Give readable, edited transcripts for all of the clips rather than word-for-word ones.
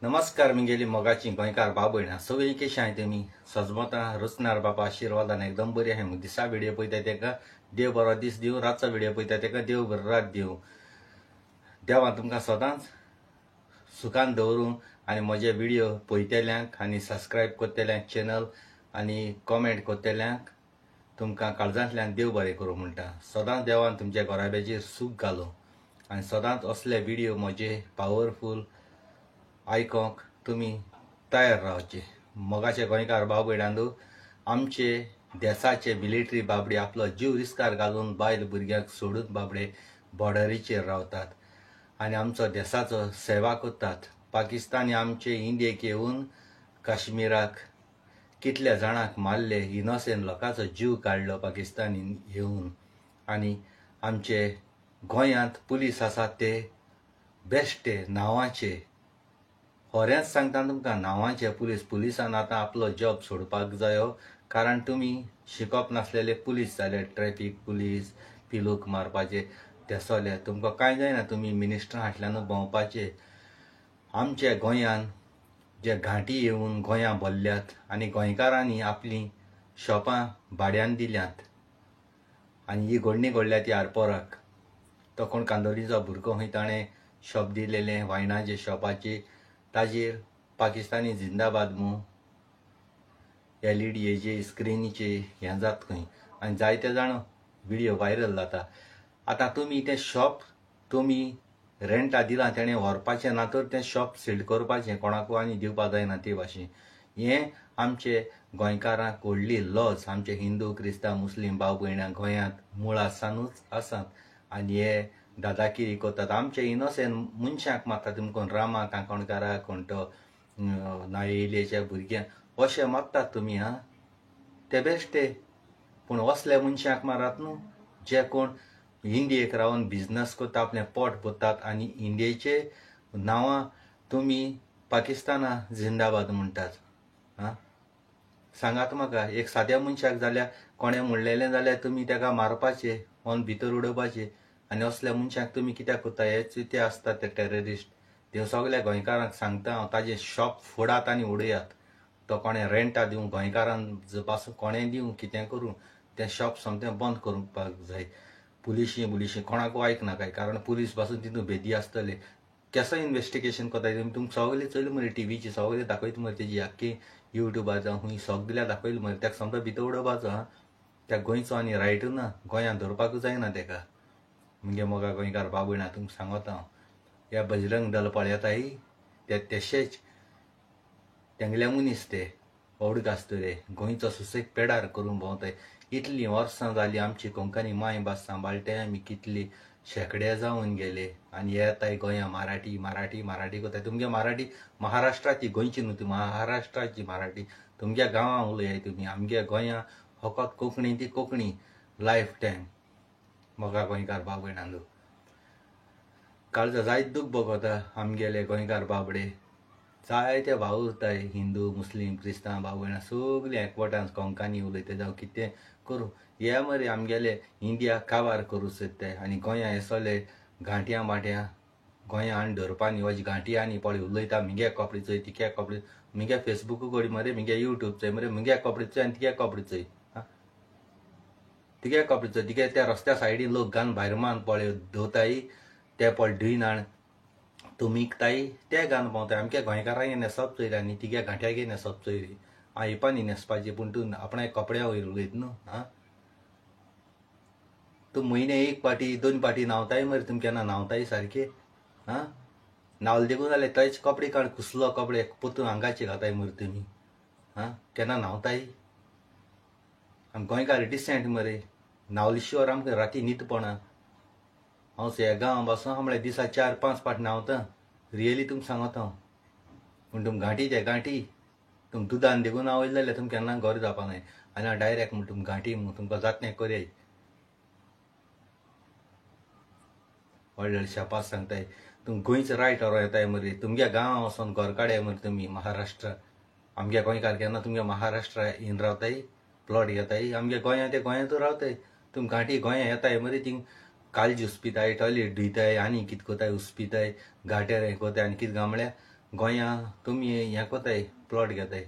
नमस्कार मिगेली मोगाची गोंयकार भाव भयणां सगळीं कशी आहाय तुमी सजमता रचणार बापा आशिर्वादान एकदम बरी आहाय. दिसा व्हिडिओ पळयता तेका देव बरो दीस दिवं, रातचो व्हिडिओ पळयता तेका देव बरो रात दिवं. देवान तुमकां सदांच सुखान दवरूं आनी म्हजे व्हिडिओ पळयतल्यांक आनी सबस्क्रायब करतल्यांक चॅनल आनी कॉमेंट करतल्यांक तुमकां काळजांतल्यान देव बरें करूं म्हणटा. सदांच देवान तुमच्या घराब्याचेर सूख घालूं आनी सदांच असले व्हिडिओ म्हजे पावरफूल आयकोंक तुमी तयार रावचे. मोगाचे गोंयकार भाव भयणांनो, आमचे देसाचे मिलिटरी बाबडे आपलो जीव रिस्कार घालून बायल भुरग्यांक सोडून बाबडे बॉर्डरीचेर रावतात आनी आमचो देसाचो सेवा करतात. पाकिस्तानी आमचे इंडियेक येवन काश्मीराक कितल्या जाणांक मारले, इनोसेंट लोकांचो जीव काडलो पाकिस्तानी येवन. आनी आमचे गोंयांत पुलीस आसात ते बेश्टे नांवाचे, खरेंच सांगता तुमकां, नांवाचे पुलीस. पुलिसान आतां आपलो जॉब सोडपाक जायो, कारण तुमी शिकप नासलेले पुलीस जाले, ट्रॅफीक पुलीस पिलूक मारपाचे तेसोले तुमकां कांय जायना, तुमी मिनिस्टर हाटल्यान भोंवपाचे. आमच्या गोंयान जे घांटी येवन गोंयां भरल्यात आनी गोंयकारांनी आपलीं शॉपां भाड्यान दिल्यात आनी ही घडणी घडल्या ती आरपोराक. तो कोण कांदोलीचो भुरगो खंय ताणें शॉप दिलेलें वायनाचे शॉपाचे, ताजेर पाकिस्तानी जिंदाबाद मू एलईडी हेजे स्क्रिनीचे हें जात खंय आनी जायते जाण व्हिडियो व्हायरल जाता. आतां तुमी तें शॉप तुमी रेंटा दिलां तेणें व्हरपाचें ना तर तें शॉप सील करपाचें, कोणाकूय आनी दिवपा जायना ते भाशेन. हें आमचे गोंयकारांक व्हडली लॉज. आमचे हिंदू क्रिस्तांव मुस्लीम भाव भयणां गोंयांत मुळासानूच आसात आनी हे दादागिरी करतात. आमचे इनोसेंट मनशांक मारता तुमी, कोण रामा कांकोणकारा, कोण तो नायेलेच्या भुरग्यांक अशें मारतात तुमी. हा ते बेश्टे, पूण असल्या मनशांक मारात न्हू जे कोण इंडियेक रावन बिजनस करता, आपलें पोट भरतात आनी इंडियेचे नांवां तुमी पाकिस्ताना जिंदाबाद म्हणटात. आं सांगात म्हाका, एक साद्या मनशाक जाल्यार कोणें म्हणलेलें जाल्यार तुमी तेका मारपाचें, ऑन भितर उडोवपाचें आनी असल्या मनशाक तुमी कित्याक करता? हेच ते आसतात ते टेररिस्ट. ते सगल्या गोंयकारांक सांगता हांव, ताजें शॉप फोडात आनी उडयात. तो कोणें रेंटा दिवं, गोंयकारान पासून कोणें दिवं, कितें करूं, तें शॉप सामकें बंद करपाक जाय. पुलिशी बुलिशी कोणाकूय आयकनाकाय, कारण पुलीस पासून तितून भेदी आसतले. केसो इन्वेस्टिगेशन करता तुमी? तुमकां सगळें चोयलें मरे टिवीचेर सगळें दाखयता मरे, तेजी आख्खी युट्यूबार जावं खंय सगळ्या दाखयलें मरे. तेका सामको भितर उडोवपाचो. आं त्या गोंयचो आनी रायटू ना, गोंयांत धरपाकूय जायना तेका. मुगे मोगा गोंयकार भाव भयणां तुमकां सांगता हांव, ह्या बजरंग दल पळयताय ते तेशेच तेंगले मनीस ते ओडगास्तरे गोंयचो सुसेग पेडार करून भोंवताय. इतलीं वर्सां जालीं आमची कोंकणी मायभास सांबाळटाय आमी, कितली शेंकडे जावन गेले आनी येताय गोंया मराठी मराठी मराठी करताय. तुमगे मराठी महाराष्ट्राची, गोंयची न्हू ती, महाराष्ट्राची मराठी तुमच्या गांवां उलयाय तुमी. आमगे गोंया फकत कोंकणी, ती कोंकणी लायफ टायम. मोगा गोंयकार भाव भयणांनो, काळजा जायत दूख भोगता आमगेले गोंयकार बाबडे. जायते भाव उरताय, हिंदू मुस्लीम क्रिस्तांव भाव भयणां सगळीं एकवटान कोंकणी उलयता जावं कितें करूं. हे मरे आमगेले इंडिया काबार करूं सोदताय आनी गोंया हे सगळे घांट्यां बाट्यां गोंया हाडून धरपा न्ही. अशी घांटी आनी पळय उलयता, मुगे कपडे चोय, तिगे कपडे, मुगे फेसबूक कडी मरे, मुगे युट्यूब चोय मरे, मुगे कपडे चोय आनी तिगे कपडे चोय, तिगे कपडे चोय, तिगे त्या रस्त्या सायडीन लोक घालून भायर मान पळय धुवताय, ते पळय धुयनाण तुमीकताय, ते घालून भोंवताय. आमच्या गोंयकारांक न्हेसप चोयलें आनी तिगे घांट्यागे न्हेसप चोयली. आयपानी न्हेसपाची, पूण तूं आपणा कपड्या वयर उलयत न्हू. आं तूं म्हयने एक पाटी दोन पाटी न्हांवताय मरे, तुमी केन्ना न्हांवताय सारके? आं न्हावले देखून जाल्यार थंयच कपडे काड, कुसलो कपडे परतून आंगाचे घाताय मरे तुमी. आं केन्ना न्हांवताय? आम गोंयकार डिसेंट मरे, न्हावले शिवाय आमकां राती न्हीद पडना. हांव ह्या गांवां बसून हांव म्हळ्यार दिसा 4-5 पाट न्हांवता, रियली तुमकां सांगता हांव. पूण तुम घांटी ते घांटी तुम दुदान देखून हांव वयले जाल्यार तुमकां केन्ना घर जावपा नाय. आनी हांव डायरेक्ट म्हण तुम घांटी म्हूण तुमकां जातलें करयाय. व्हडले व्हडले शापास सांगताय तुम गोंयचो रायट व्हरो येताय मरे, तुमच्या गांवां वचोन घर काडयाय मरे तुमी महाराष्ट्र. आमगे गोंयकार केन्ना तुमगे महाराष्ट्रा येवन रावताय, प्लॉट घेताय? आमगे गोंया ते गोंयांतूच रावताय. तुम घांटी गोंया येताय मरे, थिंग कालजी उसपिताय, टॉयलेट धुयताय आनी कितें करताय, उसपिताय, घांट्यार हें करताय आनी कितें गाय म्हळ्यार गोंया तुमी हें कोताय प्लॉट घेताय.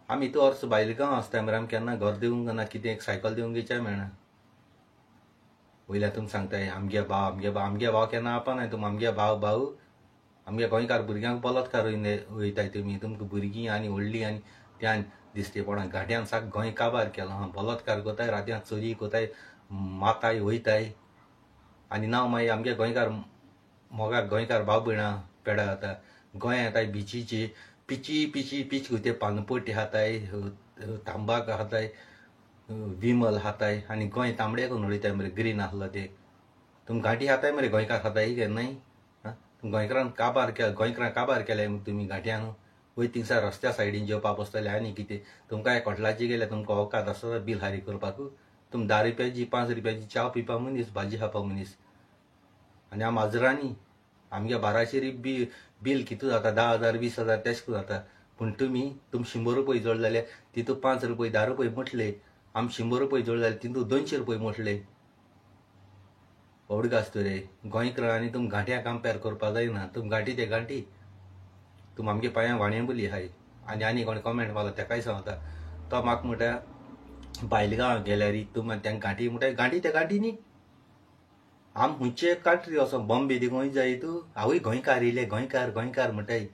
आमी इतू वर्स भायले गांव आसताय मरे, आमी केन्ना घर दिवंक ना, कितें एक सायकल दिवंक घेवच्या मेळना. वयल्या तुमी सांगताय आमगे भाव आमगे भाव आमगे भाव केन्ना आपनाय तुमी आमगे भाव भाव. आमगे गोंयकार भुरग्यांक बलात्कार वयताय तुमी, तुमकां भुरगीं आनी व्हडलीं आनी त्यान दिसते पडोन घाट्यान साक गोंय काबार केलो आहा. बलात्कार कोताय, रातयान चोरी कोताय, माताय वयताय आनी नांव मागीर आमगे गोंयकार मोगाक गोंयकार भाव भयणां पेडा जाता. गोंया येताय बिचीचे पिची पिची पिच ते पानपट्टी खाताय, तांबाक खाताय, विमल खाताय आनी गोंय तांबडे करून उडयताय मरे, ग्रीन आसलो ते. तुमी घांटी खाताय मरे, गोंयकार खाताय केन्नाय? गोंयकारान काबार केला, गोंयकारान काबार केले तुमी घांट्यान. वयर थिंगसार रस्त्या सायडीन जेवपाक बसतले आनी कितें तुमकां एक हॉटेलाचेर गेल्यार तुमकां अवकात आसता बील हारी करपाक. तुमी 10 रुपयाची 5 रुपयाची च्या पिवपा मनीस, भाजी खावपा मनीस. आनी आम हाजरांनी आमगे 1200 बील कितू जाता, 10,000 20,000 तेश जाता. पूण तुमी तुम 100 रुपये जोड जाल्यार तितू 5 रुपये 10 रुपये म्हटले, आम 100 रुपये जोड जाल्यार तितू 200 रुपये म्हटले. ओडगास रे गोंयकार आनी तुम घांट्या कंपेर करपा जायना. तुम घांटी ते घांटी, तुम आमगे पांयां वाणये बोली आहाय. आनी आनी कोण कमेंट मारलो तेकाय सांगता, तो म्हाका म्हणटा भायले गांवां गेल्यार तुम तेंका घांटी म्हणटा, घांटी ते घांटी न्ही. आम खंयचे कंट्री वचो, बॉम्बे ती खंय जाय तूं, हांवूय गोंयकार येयले गोंयकार गोंयकार म्हणटाय.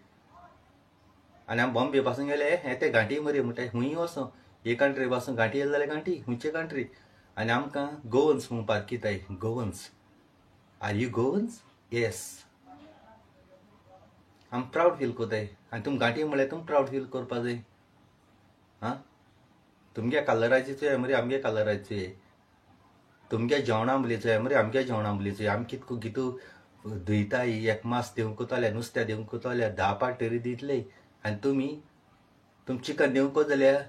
आनी आम बॉम्बे पासून गेले हे ते घांटी मरे म्हणटाय. खंय वचो हे कंट्री पासून घांटी येयले जाल्यार घांटी खंयचे कंट्री. आनी आमकां गोवन्स म्हणून पारखिताय. Goans, are you Goans? Yes. आम प्रावड फील कोताय. आनी तुम घांटी म्हळ्यार तुम प्रावड फील करपा जाय. आं, तुमगे कलराची चोय मरे, आमगे कलराची चोय, तुमगे जेवणा बोली चोय मरे, आमगे जेवणा बोली चोय. आमी कितको कितू धुयताय, एक मास दिवंक कोताले, नुस्त्या दिवंक कोताले, 10 पाट तरी दितले. आनी तुमी तुम चिकन दिवंक जाल्यार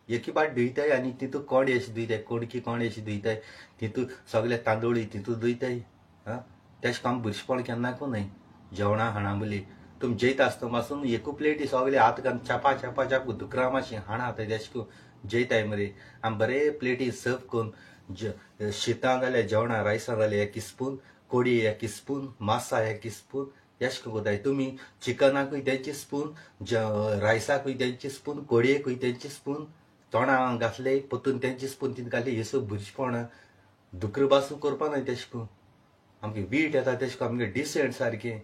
एकी पाट धुयताय आनी तितू कोंडे अशी धुयताय, कोडकी कोंडे अशी धुयताय, तितू सगळे तांदूळ तितू धुयताय. आं, तेश काम बुरशेपण केन्ना न्हय जेवणा खाणा बोली. तुम जेयता आसतना पासून एकू प्लेटी सगळे हात घालून चापा चापा चाप दुकरा मातशें हाणा हाताय तेश जेयताय मरे. आमी बरे प्लेटी सर्व करून शितां जाल्यार जेवणां रायसां जाल्यार 1 स्पून, कोडी 1 स्पून, मासा 1 स्पून एश कोताय. तुमी चिकनाकूय तेंची स्पून, रायसाकूय तेंची स्पून, कोडयेकूय तेंची स्पून, तोंडा घातले परतून तेंची स्पून तितून घातले. हे सगळें बुरशेपणां दुकर बासून करपा न्हय तेश करून. आमगे वीट येता तेश करून आमगे डिसेंट सारकें.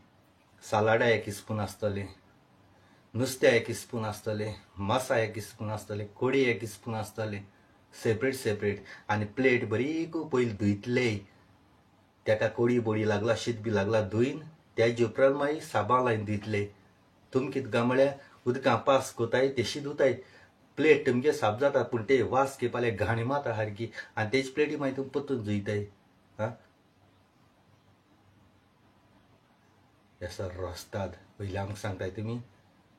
सालाडा 1 स्पून आसतलें, नुस्त्या 1 स्पून आसतलें, मासा 1 स्पून आसतलें, कोडी 1 स्पून आसतलें, सेपरेट सेपरेट. आनी प्लेट बरी पयलीं धुयतले, तेका कोडी बोडी लागला शीत बी लागला धुयन तेजे उपरांत मागीर साबण लायन धुयतले. तुमी कितें काय म्हळ्यार उदकां पास कोताय तेशी धुताय, प्लेट तुमगे साफ जाता पूण ते वास घेवपाले घाण माता सारकी. आनी तेजी प्लेटी मागीर तुमी परतून धुयताय. आं, येसर रस्ताद पयलीं आमकां सांगताय तुमी,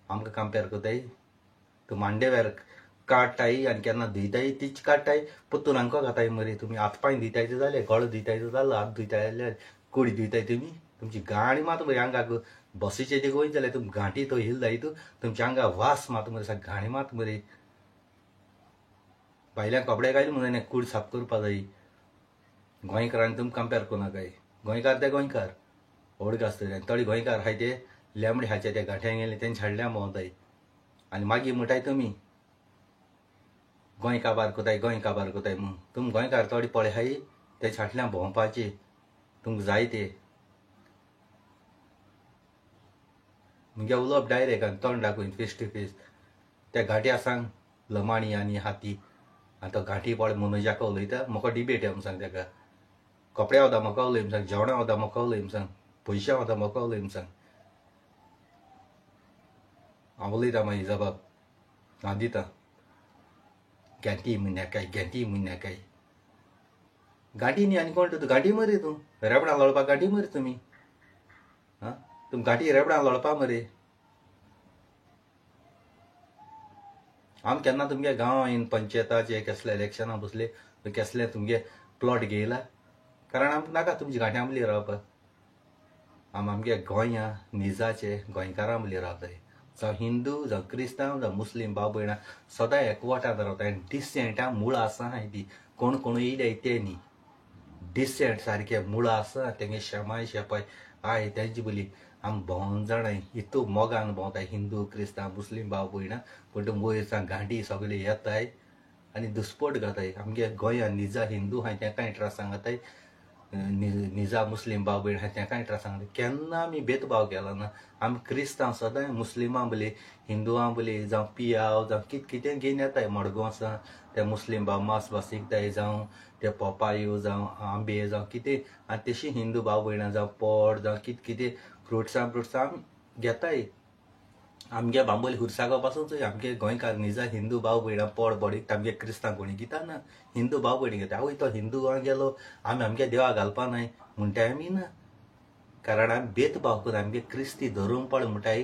आमकां कंपेर कोताय. तूं मांडेवेर काडटाय आनी केन्ना धुयताय तीच काडटाय परतून आमकां घाताय मरे. तुमी हात पांय धुयताय ते जालें, गळो धुयताय तो जालो, हात धुयताय जाल्यार कोडी धुयताय तुमी. तुमची गाणी मात मरे आंगाक बसीचे ते वयता जाल्यार तुमी घांटी तो हिल जाय तूं तुमच्या आंगा वास मात मरे, सारकी घाणी मात मरे. भायल्यान कपडे घायले म्हणून कूड साफ करपा जाय. गोंयकारांनी तुमी कंपेर करूं नाकाय. गोंयकार ते गोंयकार व्हड आसतले. आनी थोडे गोंयकार आहाय ते लेमडे खायचे त्या गांठ्यांक गेले तेंचे हाडल्या भोंवताय. आनी मागीर म्हणटाय तुमी गोंय काबार कोताय, गोंय काबार कोताय म्हूण. तुमी गोंयकार थोडे पळय आहाय तेचे फाटल्यान भोंवपाचे तुमकां जाय ते. मुगे उलोवप डायरेक्ट आनी तोंड दाखोवन फेस टू फेस. त्या घांट्या सांग लमाणी आनी हाती. आनी तो घांटी पळय मनोजाका उलयता, म्हाका डिबेट म्हूण सांग तेका. कपड्या वता म्हाका उलय म्हूण सांग, जेवणा वता म्हाका उलय म्हूण सांग, पयशा वता म्हाका उलय म्हूण सांग. हांव उलयता मागीर जबाब हांव दिता. घांटी म्हण्याकाय, घांटी म्हण्याकाय, घांटी न्ही आनी कोण तूं घांटी मरे, तूं रेबडां लोळपाक घांटी मरे तुमी. आं, तुम घांटी रेबडां लोळपा मरे. आम केन्ना तुमगे गांवान पंचायताचे केसले इलेक्शनां बसले केसले तुमगे प्लॉट घेयला, कारण आमकां नाका तुमची घांट्यां बोली रावपाक. आम आमगे गोंया निजाचे गोंयकारां बोली रावताय. जावं हिंदू जावं क्रिस्तांव जावं मुस्लीम भाव भयणां सदां एकवटान रावताय. आनी डिसेंटा मुळां आसा ती, कोण कोण येयले ते न्ही, डिसेंट सारके मुळां आसा तेंगे शेमाय शेपाय I तेंची बोली. आमी भोंवन जाणाय इतू मोगान भोंवताय हिंदू क्रिस्तांव मुस्लीम भाव भयणां. पूण वयर गांठी सगळे येताय आनी दुस्पोट घाताय. आमगे गोंयांत निजा हिंदू आहाय तेंकांय त्रास सांगताय, निजा मुस्लीम भाव भयण आहाय तेंकांय त्रास सांगताय. केन्ना आमी भेदभाव केलो ना. आमी क्रिस्तांव सदांय मुस्लिमां बले हिंदुआं बले जावं पियाव जावं कितें कितें घेवन येताय. मडगांव आसा ते मुस्लीम भाव मांस भास विकताय, जावं ते पोपायो जावं आंबे जावं कितें. आनी तशी हिंदू भाव भयणां जावं पोड जावं कितें कितें फ्रुट्सां ब्रुट्सां आमी घेताय. आमगे बांबोली हुरसागो पासून चोय आमगे गोंयकार निजा हिंदू भाव भयणां पोड बोडीक आमगे क्रिस्तांव कोणी घेता ना, हिंदू भाव भयणी घेता. आवय तो हिंदू गेलो आमी आमगे देवा घालपा न्हय म्हणटाय आमी ना. कारण आमी भेदभाव करून आमगे क्रिस्ती धर्म पळ म्हणटाय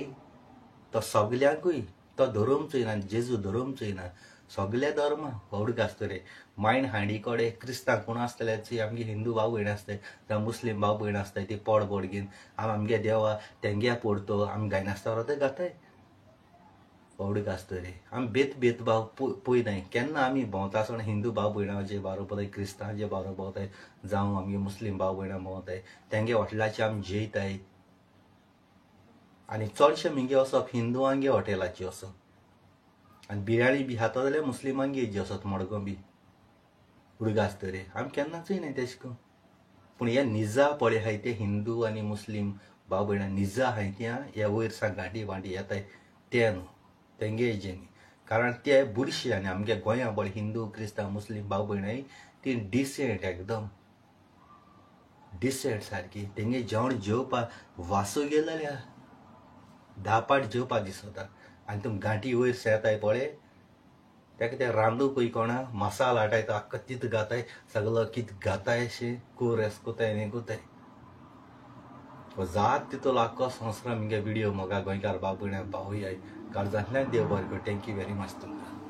तो सगल्यांकूय तो धर्म चोयना, जेजू धर्म चोयना, सगल्या धर्मा व्हड आसतले. मायण हांडी कडेन क्रिस्तांव कोण आसतले चोय आमगे हिंदू भाव भयण आसताय जावं मुस्लीम भाव भयण आसताय ती पोड बोड घेवन आमी आमगे देवा तेंगे पोडतो आमी गायनासतना ते घाताय. व्हड आसतले आमी भेदभाव पळयनाय. केन्ना आमी भोंवता आसतना हिंदू भाव भयणां बारो भोंवताय, क्रिस्तांवाचे बारो भोंवताय जावं आमगे मुस्लीम भाव भयणां भोंवताय तेंगे हॉटेलाचे आमी जेयताय. आनी चडशे मुगे वचप हिंदुआंगे हॉटेलाचे वचप आनी बिर्याणी बी खाता जाल्यार मुस्लिमांगे जी वचत मडगांव बी उडगा आसतरे. आमी केन्ना चोयनाय तेश करून. पूण हे निजा पळय आहाय ते हिंदू आनी मुस्लीम भाव भयणां निजा आहाय ते हे वयर सावन गांठी वांटी येताय ते न्हू तेंगे हेजे न्ही. कारण ते बुरशे आनी आमगे गोंया पळय हिंदू क्रिस्तांव मुस्लीम भाव भयणां ती डिसेंट, एकदम डिसेंट सारकी. तेंगे जेवण जेवपाक वासो गेलो जाल्यार 10 पाट जेवपाक दिसता. आनी तुमी गांठी वयर येताय पळय तेका ते रांदूकूय कोणा मसाला हाडटाय तो आख्खो तीत घाताय सगलो कित घाताय अशें कोर एस कोताय हें कोताय जात तितलो आख्खो संवसार मुगे विडियो मोगा गोंयकार भाव भयणां पावयाय. काळजांतल्यान देव बरें करूं. Thank you very much तुमकां.